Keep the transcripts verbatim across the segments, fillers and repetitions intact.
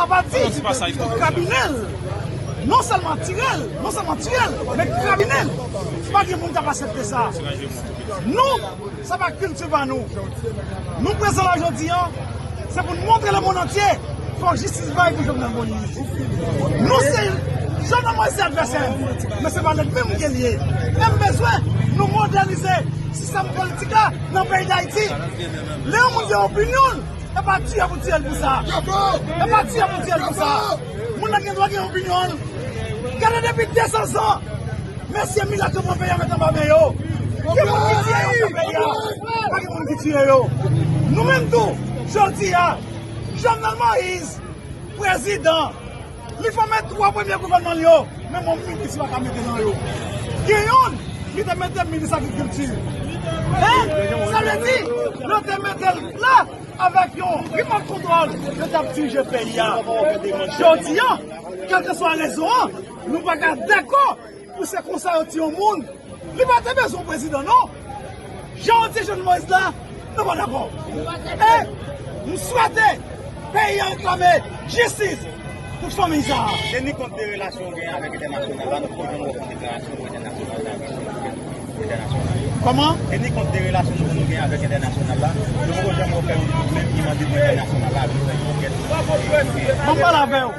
Pati, kabine l, non sèlman tire l, non sèlman tire l, men kabine l. Pa gen moun k ap aksepte sa. Nou, sa pa kilti pa nou. Nou prezan la jodi a, se pou n montre lemonn antye, fòk jistis bay pou Jovenel Moïse. Nou se, Jovenel Moïse se advèsè n, men se pa lènmi m ke l ye. E m bezwen nou modènize sistèm politik la nan peyi Dayiti. Lè yon moun gen opinyon l, e pa tiye pou tiye l pou sa. E pa tiye pou tiye l pou sa. Moun nan gen dwa gen opinyon l. Gade depi de san zan, mesye milat yo pran peyi a met anba men yo. Gen moun ki tiye yo nan peyi a. Pa gen moun ki tiye yo. Nou menm tou, jodi a, Jovenel Moïse, prezidan, li fòme twa premye gouvènman l yo. Menm yon minis li pa ka mete nan yo. Gen youn, li te mete minis agrikilti. Hein? Sa vle di, yo te mete l la avèk yon remote control, yo t ap dirije peyi a. Jodi a, kèlkeswa rezon an, nou pa ka dakò pou se konsa yo tiye yon moun. Li pa te bezwen prezidan, non. Jan yo tiye Jovenel Moïse la, nou pa dakò. E m swete peyi a reklame jistis pou fanmi sa a. Teni kont de relasyon w genyen avèk entènasyonal la, nou poko janm wè w fè yon deklarasyon pou entènasyonal la, pou entènasyonal yo. Kòman? Teni kont de relasyon nou genyen avèk entènasyonal la, nou poko janm wè w fè yon menm ki mande pou entènasyonal la vin fè yon ankèt. Ban m pale avè w.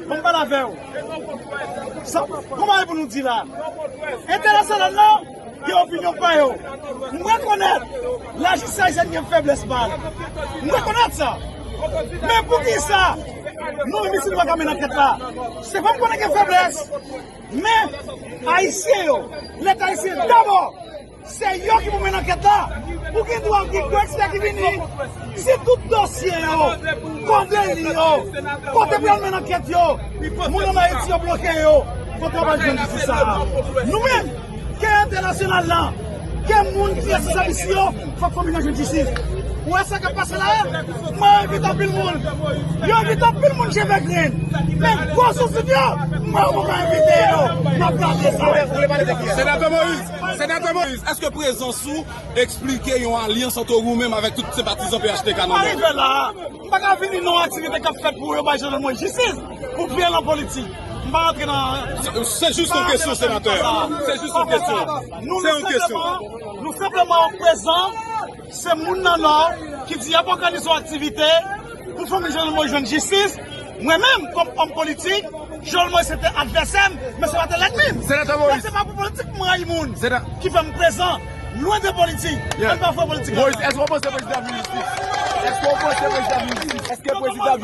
Ban m pale avè w. Sa, kòman e pou nou di la? Entènasyonal la gen opinyon pa yo. M rekonèt lajistis ayisyèn gen feblès pa l. M rekonèt sa. Men poukisa nou menm isi nou pa ka mennen ankèt la? Se pa m konnen gen feblès. Men Ayisyen yo, Leta ayisyen dabò. Se yo ki pou mennen ankèt la. Ou gen dwa gen gwo ekspè ki vini. Si tout dosye yo, kò deli yo, kote pou y al mennen ankèt yo, moun ann Ayiti yo bloke yo, kote yo pral jwenn jistis sa a? Nou menm, ke entènasyonal la, ke moun ki responsab isi yo, fòk fanmi nan jwenn jistis. Ou wè sa k ap pase la a? Mwen envite anpil moun. Yo envite anpil moun cheve grenn. Men gwo sousou yo, mwen poko envite yo. M ap gade sa. Senatè Moïse, Senatè Moïse, èske prezans ou eksplike yon alyans ant ou menm avèk tout senpatizan P H T K nan Nò? M pa rive la. M pa ka vini nan yon aktivite k ap fèt pou yo bay Jovenel Moïse jistis pou pye nan politik. M pa rantre nan... Se, se jis yon kesyon, senatè. Se jis yon kesyon. Se yon kesyon. Nou senpleman, nou senpleman prezan, se moun nan Nò ki di y ap òganize yon aktivite pou fanmi Jovenel Moïse jwenn jistis. Mwen menm, kòm òm politik, Jovenel Moïse se te advèsè m, men se pa te lènmi m. Senatè Moïse. Men se pa pou politik mwen rayi moun ki fè m prezan. Lwen de politik. Ann pa fè politik la. Moïse, èske w panse prezidan ap vin jistis? Èske w panse prezidan ap vin jistis? Èske prezidan